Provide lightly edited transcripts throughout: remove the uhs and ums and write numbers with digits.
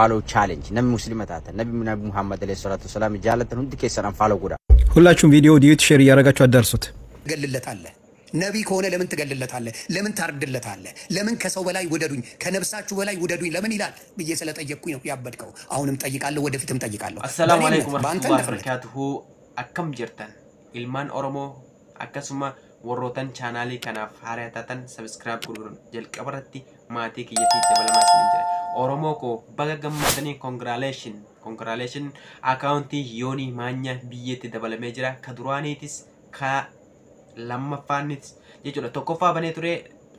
Unfollow challenge. Namni muslima taatan, nabi Muhammad alayhi salaatu wasalaam jaalatan hundi keessan unfollow godha. ሁላችሁም ቪዲዮ duet share እያደረጋችሁ አዳርሱት። ትገልለታለህ? ነቢይ ከሆነ ለምን ትገልለታለህ? ለምን ታርድለታለህ? ለምን ከሰው በላይ ውደዱኝ፣ ከነፍሳችሁ በላይ ውደዱኝ ለምን ይላል ብዬ ስለጠየቅኩኝ ነው ያበድከው። አሁንም ጠይቃለሁ፣ ወደፊትም ጠይቃለሁ። Assalaamu በእኔ alaikum እምነት በአንተ warahmatullahi እንደፈለግ wabarakatuhu. Akkam jirtan ilmaan Oromoo, akkasuma warrootan chaanaalii kanaaf haaraa taatan subscribe godhuun jalqaba irratti maatii kiyyatti dabalamaa isin jira. Oromoo koo, baga gammadanii, congratulation, congratulation. Akaawuntii Yoonii Maanyaa biyyatti dabalamee jira. Ka duraaniitis ka lammaffaannis jechuudha. Tokkoffaa banee ture,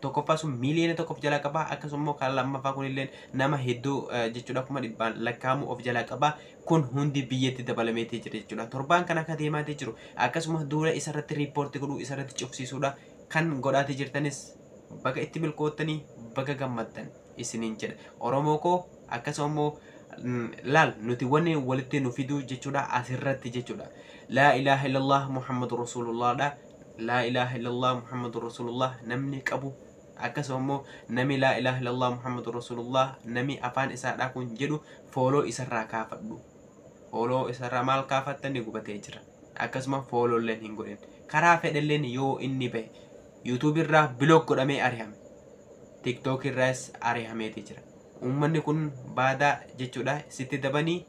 tokkoffaa sun 1 miiliyoona of jalaa qaba. Akkasuma immoo kan lammaffaa kunillee nama hedduu jechuudha, 100,000 lakkaa'amu of jalaa qaba. Kun hundi biyyatti dabalameetii jira jechuudha. Torbaan kan akka deemaatii jiru akkasuma duula isarratti riippoortii godhuu, isarratti cufsiisuudha kan godhaatii jirtanis baga itti milkoottanii, baga gammaddan isiniin jedha, Oromoo koo. Akkasuma immoo laal, nuti wanni walitti nu fiduu jechuudha asirratti jechuudha laa ilaaha illallah Muhammadu rasuulullahdha. Laa ilaaha illallah Muhammadu rasuulullah namni qabu, akkasuma immoo nami laa ilaaha illallah Muhammadu rasuulullah nami afaan isaadhaa kun jedhu follow isarraa kaafadhu. Follow isarraa maal kaafattan? Gubatee jira. Akkasuma followlleen hin godhin. Karaa fedhelleen yoo inni bahe, YouTube irraa block godhamee arihame, TikTok irraas arihameeti jira. Uummanni kun baadaa jechuudha, sitti dabanii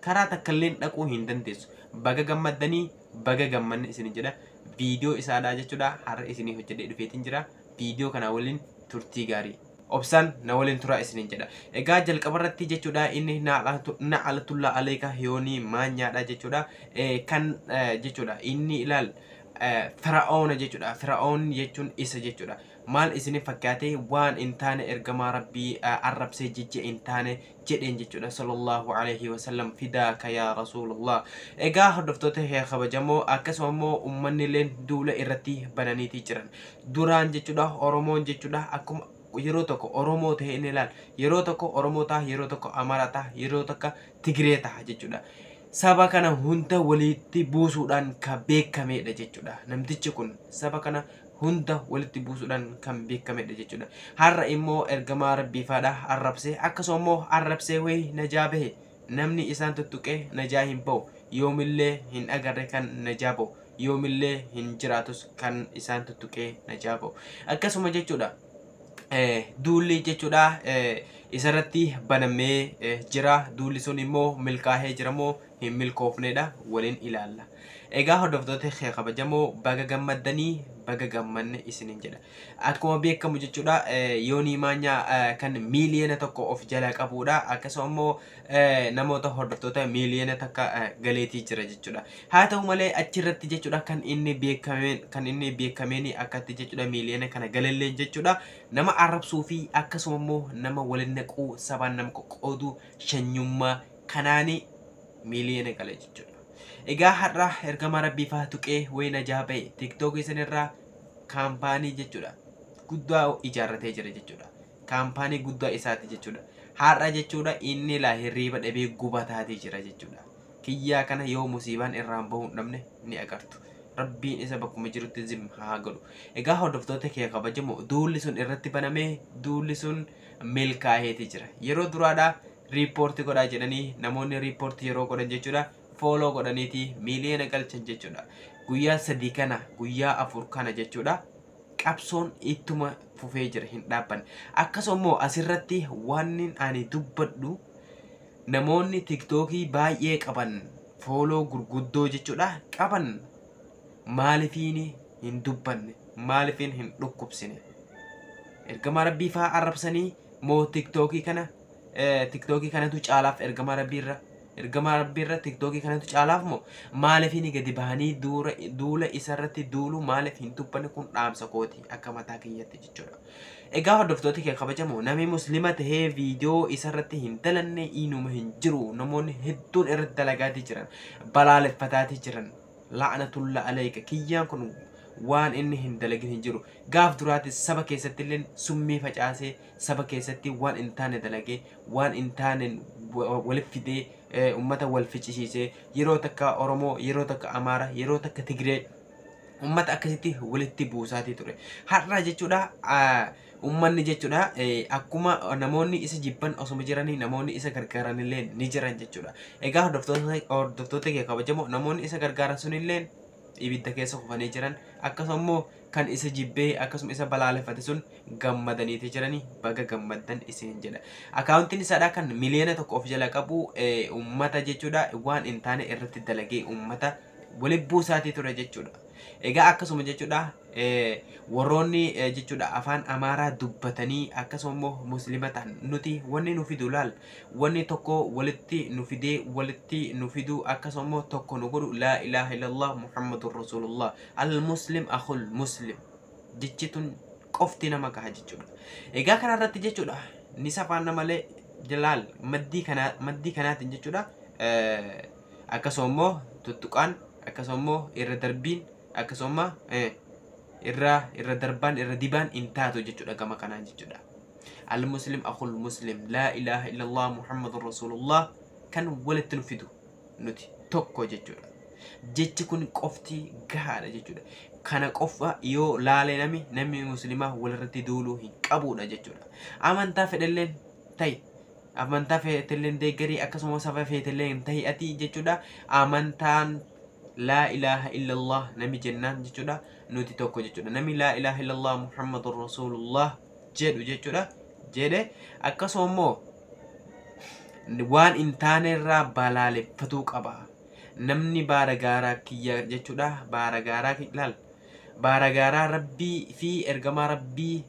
karaa takkalleen dhaquu hin dandeessu. Baga gammaddanii, baga gammanne isin jedha. Viidiyoo isaadhaa jechuudha har'a isinii hojjedhee dhufeetiin jira. Viidiyoo kana waliin turtii gaarii, obsaan na waliin turaa isiniin jedha. Egaa jalqabarratti jechuudha inni na'alatulla aleeka Yoonii Maanyaadha jechuudha. Kan jechuudha inni ilaal Fir'aawna jechuudha. Fir'aawni jechuun isa jechuudha. Maal isin fakkaate? Waan hin taane ergamaa Rabbii arrabsee, jecha hin taane jedheen jechuudha. Sallallahu alaihi wasallam, fidaaka yaa rasuulallah. Egaa hordoftoota kabajamoo, akkasuma immoo uummanni illeen duula irratti bananiitii jiran. Duraan jechuudha Oromoon jechuudha akkuma yeroo tokko Oromoo ta'e inni ilaal, yeroo tokko Oromoo ta'a, yeroo tokko Amaaraa ta'a, yeroo tokko Tigiree ta'a jechuudha. Saba kana hunda walitti buusuudhaan kan beekamedha jechuudha. Namtichi kun saba kana hunda walitti buusuudhaan kan beekamedha jechuudha. Har'a immoo ergamaa Rabbii faadha arrabsee, akkasuma immoo arrabsee wayii najaa bahe. Namni isaan tuttuqee najaa hin bahu. Yoomillee hin agarre kan najaa bahu. Yoomillee hin jiraatus kan isaan tuttuqee najaa bahu. Akkasuma jechuudha. Duulli jechuudha isarratti banamee jira. Duulli sun immoo milkaa'ee jira moo hin milkoofnedha, waliin ilaalla. Egaa hordoftoota kabajamoo, baga gammaddanii, baga gammanne isiniin jedha. Akkuma beekamu jechuudha Yoonii Maanyaa kan 1 miiliyoona of jala qabudha. Akkasuma immoo namoota hordoftoota 1 miiliyoona galeetii jira jechuudha. Haa ta'u malee achirratti jechuudha kan inni beekameen akkatti jechuudha miiliyoona kana galalleen jechuudha nama arrabsuu fi akkasuma immoo nama waliin naquu, sabaan nama qoqqooduu, shanyummaa kanaani miiliyoona gale jechuudha. Egaa har'a ergamaa Rabbii fa'aa tuqee wayi najaa ba'e. TikTokii sanirraa kaampaanii jechuudha guddaa ijaarratee jira jechuudha. Kaampaanii guddaa isaati jechuudha. Har'a jechuudha inni laa hirriiba dhabee gubataatii jira jechuudha. Kiyyaa kana yoo musiibaan irraan bahuu hin dhabne ni agartu. Rabbiin isa bakkuma jirutti zim haa godhu. Egaa hordoftoota kee kabajamoo, duulli sun irratti banamee, duulli sun milkaa'eeti jira. Yeroo duraadhaa riippoortii godhaa jedhanii namoonni riippoortii yeroo godhan jechuudha follow godhaniiti miiliyoona galchan jechuudha. Guyyaa 3 kana, guyyaa 4 kana jechuudha qabsoon ittuma fufee jira, hin dhaabbanne. Akkasuma immoo asirratti wanni ani dubbadhu, namoonni TikTokii baay'ee qaban, follow gurguddoo jechuudha qaban, maalifiin hin dubbanne? Maalifiin hin dhukkubsine? Ergamaa Rabbii fa'aa arrabsanii moo TikTokii kana, TikTokii kanatu caalaaf ergamaa Rabbiirra? Ergamaa Rabbiirra TikTokii kanatu caalaaf moo maalifiin gadi bahanii duula isarratti duulu maaliif hin dubbanne? Kun dhaamsa kooti akka mataa kiyyatti jechuudha. Egaa hordoftoota kee kabajamoo, namni muslima tahee viidiyoo isarratti hin dalanne inuma hin jiru. Namoonni hedduun irratti dalagaatii jiran, balaaleffataatii jiran. La'anatulla alayka, kiyyaan kun waan inni hin dalagin hin jiru. Gaaf duraatis saba keessatti illee summii facaasee, saba keessatti waan hin taane dalagee, waan hin taane walitti fidee, ummata wal ficcisiisee, yeroo takka Oromoo, yeroo takka Amaara, yeroo takka Tigree, ummata akkasitti walitti buusaatii ture. Har'a jechuudha Uummanni jechuudha akkuma namoonni isa jibban osuma jiranii namoonni isa gargaaranillee ni jiran jechuudha. Egaa hordoftoota kee kabajamoo, namoonni isa gargaaran sunillee ibidda keessa kufanii jiran, akkasuma immoo kan isa jibbee akkasuma isa balaaleffate sun gammadaniiti jiranii, baga gammaddan isin jedha. Akaawuntiin isaadha kan 1 miliyoona of jala qabu uummata jechuudha waan hin taane irratti dalagee uummata walitti buusaatii ture jechuudha. Egaa akkasuma jechuudha warroonni jechuudha afaan Amaaraa dubbatanii akkasuma immoo Muslima ta'an, nuti wanni nu fidu laal, wanni tokko walitti nu fidee walitti nu fidu akkasuma immoo tokko nu godhu laa ilaaha illallah Muhammadur Rasulullah, al muslim akhul muslim jechi tun qofti nama gaha jechuudha. Egaa kanarratti jechuudha ni safaanna malee laal maddii kanaatiin jechuudha akkasuma immoo tuttuqaan, akkasuma immoo irra darbiin, akkasuma irra darbaan irra dibaan hin taatu jechuudha gama kanaan jechuudha. Al muslim akhul muslim, laa ilaaha illallah Muhammadur Rasulullah kan walitti nu fidu nuti tokko jechuudha. Jechi kun qofti gahaadha jechuudha. Kana qofa yoo laale namni muslimaa walirratti duuluu hin qabudha jechuudha. Amantaa fedhelleen ta'i, amantaa feetelleen deeggarii, akkasuma saba feetelleen ta'i ati jechuudha. Amantaan laa ilaaha illallah nami jennaan jechuudha nuti tokko jechuudha. Nami laa ilaaha illallah Muhammadur Rasulullah jedhu jechuudha jedhe akkasuma immoo waan hin taane irraa balaaleffatuu qaba. Namni baara gaaraa kiyya jechuudha, baara gaaraa laal, baara gaaraa Rabbii fi ergamaa Rabbii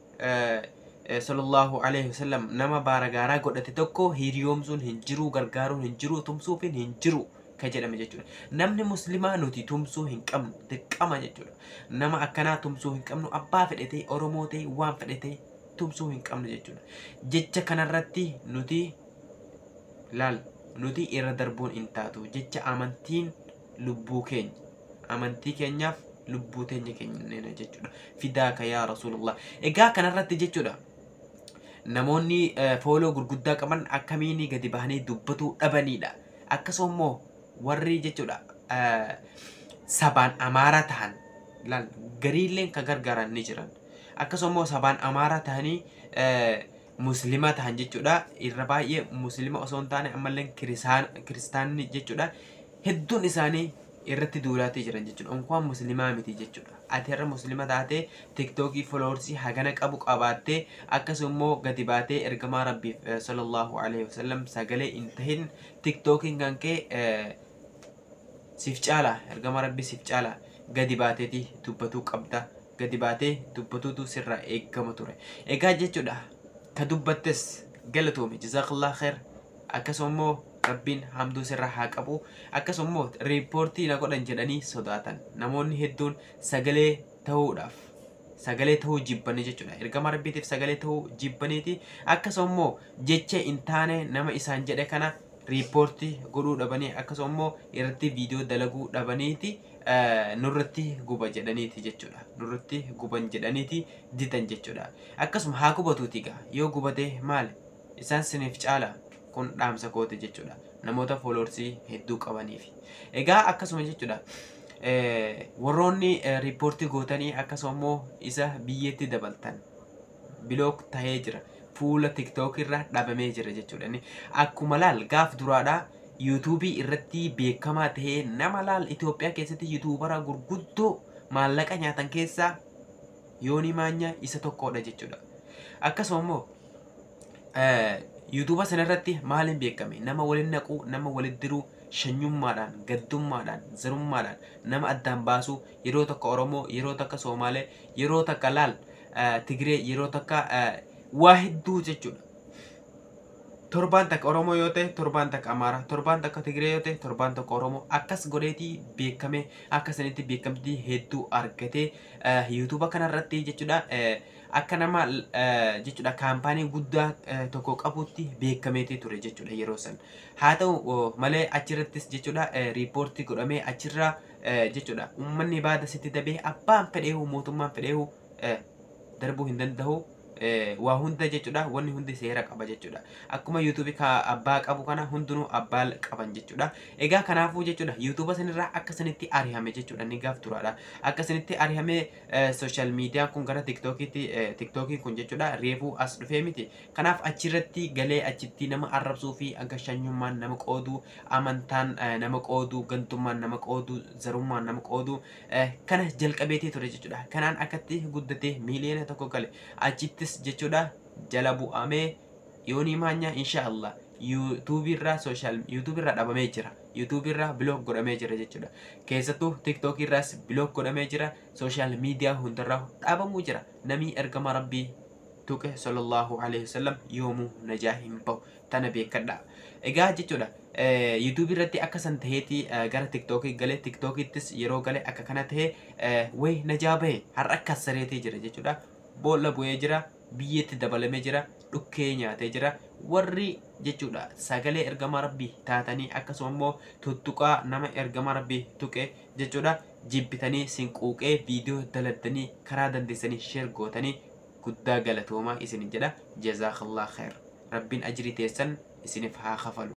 sallallahu alaihi wasallam nama baara gaaraa godhate tokko hiriyoomsuun hin jiru, gargaaruun hin jiru, tumsuufin hin jiru ka jedhame jechuudha. Namni muslimaa nuti tumsuu hin qabnu dirqama jechuudha. Nama akkanaa tumsuu hin qabnu, abbaa fedhe ta'e, Oromoo ta'e, waan fedhe ta'e tumsuu hin qabnu jechuudha. Jecha kanarratti nuti laal nuti irra darbuun hin taatu jecha. Amantiin lubbuu keenya, amantii keenyaaf lubbuu teenya kennina jechuudha. Fidaaka yaa Rasuulullah. Egaa kanarratti jechuudha namoonni follow gurguddaa qaban akkamiin gadi bahanii dubbatuu dhabanidha. Akkasuma immoo warri jechuudha sabaan Amaaraa tahan laal gariilleen kan gargaaran ni jiran. Akkasuma immoo sabaan Amaaraa tahanii Muslima tahan jechuudha, irra baay'ee Muslima osoo hin taane ammallee kiristaanni jechuudha hedduun isaanii irratti duulaatii jiran jechuudha. Unkwaan Muslimaa miti jechuudha. Ati har'a Muslima taatee TikTokii followersii hagana qabu qabaattee akkasuma immoo gadi baatee ergamaa Rabbiif sallallahu alaihi wasallam sagalee hin tahin, TikTokiin kan kee siif caala, ergamaa Rabbii siif caala, gadi baateeti dubbatuu qabda. Gadi baatee dubbatuutu sirraa eeggama ture. Egaa jechuudha ka dubbattes galatoomi, jazaakallah khair, akkasuma immoo Rabbiin hamduu sirraa haa qabu. Akkasuma immoo riippoortii na godhan jedhanii sodaatan namoonni hedduun sagalee ta'uudhaaf sagalee ta'uu jibbanii jechuudha. Ergama Rabbiitiif sagalee ta'uu jibbaniiti akkasuma immoo jecha hin taane nama isaan jedhe kana riippoortii godhuu dhabanii, akkasuma immoo irratti viidiyoo dalaguu dhabaniiti nurratti guba jedhaniiti jechuudha. Nurratti guban jedhaniiti didan jechuudha. Akkasuma haa gubatuuti, egaa yoo gubate maali, isaan siniif caala. Kun dhaamsa kooti jechuudha namoota followersii hedduu qabaniif. Egaa akkasuma jechuudha warroonni riippoortii gootanii akkasuma immoo isa biyyeetti dabaltan block tahee jira, fuula TikTok irra dhabamee jira jechuudha. Inni akkuma laal gaaf duraadhaa YouTubeii irratti beekamaa tahee nama laal Itoophiyaa keessatti YouTubera gurguddoo maallaqa nyaatan keessaa Yoonii Maanyaa isa tokkodha jechuudha. Akkasuma immoo YouTubea sana irratti maaliin beekame? Nama waliin naquu, nama walitti diruu, shanyummaadhaan, gaddummaadhaan, zarummaadhaan nama addaan baasuu, yeroo tokko Oromoo, yeroo takka Soomaalee, yeroo takka laal Tigree, yeroo takka waa hedduu jechuudha. Torbaan takka Oromoo yoo ta'e, torbaan takka Amaaraa, torbaan takka Tigree yoo ta'e, torbaan tokko Oromoo, akkas godheetii beekame. Akka sanitti beekamtii hedduu argatee YouTubea kanarratti jechuudha akka nama jechuudha kaampaanii guddaa tokko qabutti beekameetii ture jechuudha yeroo san. Haa ta'u malee achirrattis jechuudha riippoortii godhamee achirraa jechuudha uummanni baada sitti dabee abbaan fedheehu mootummaan fedheehu darbuu hin danda'u. Waa hunda jechuudha, wanni hundi seera qaba jechuudha. Akkuma yuutuubii ka abbaa qabu kana hundinuu abbaa qaban jechuudha. Egaa kanaafuu jechuudha, yuutuuba sanirraa akka sanitti arihame jechuudha. Inni gaaf turaadha akka sanitti arihame. Sooshaal miidiyaan kun gara tiktookiitti, tiktookiin kun jechuudha reefuu as dhufee miti. Kanaaf achirratti galee achitti nama arrabsuu fi akka shanyummaan nama qooduu, amantaan nama qooduu, gantummaan nama qooduu, zarummaan nama qooduu kana jalqabeetii ture jechuudha. Kanaan akkatti guddatee 1 miiliyoona gale. Achittis jechuudha jala bu'amee yoonii maanya insha Allah yuutuubiirraa, sooshaal yuutuubiirraa dhabamee jira, yuutuubiirraa block godhamee jira jechuudha. Keessattuu tiktookiirraas block godhamee jira, sooshaal miidiyaa hundarraa dhabamuu jira. Namii ergama Rabbii tuqe sallallahu alaihi wasallam yoomuu najaa hin bahu, tana beekadha. Egaa jechuudha, yuutuubii irratti akka san taheeti gara tiktookii galee. Tiktookiittis yeroo gale akka kana tahee wayi najaa bahe. Har'a akka sareetee jira jechuudha, boolla bu'ee jira, biyyeetti dabalamee jira, dhukkee nyaatee jira. Warri jechuudha sagalee ergamaa Rabbii taatanii, akkasuma immoo tuttuqaa nama ergamaa Rabbii tuqe jechuudha jibbitanii sinquuqee viidiyoo daladdanii karaa dandeessanii share gootanii, guddaa galatoomaa isin jedha. Jazaakallah khair, Rabbiin ajrii teessan isiniif haa kafalu.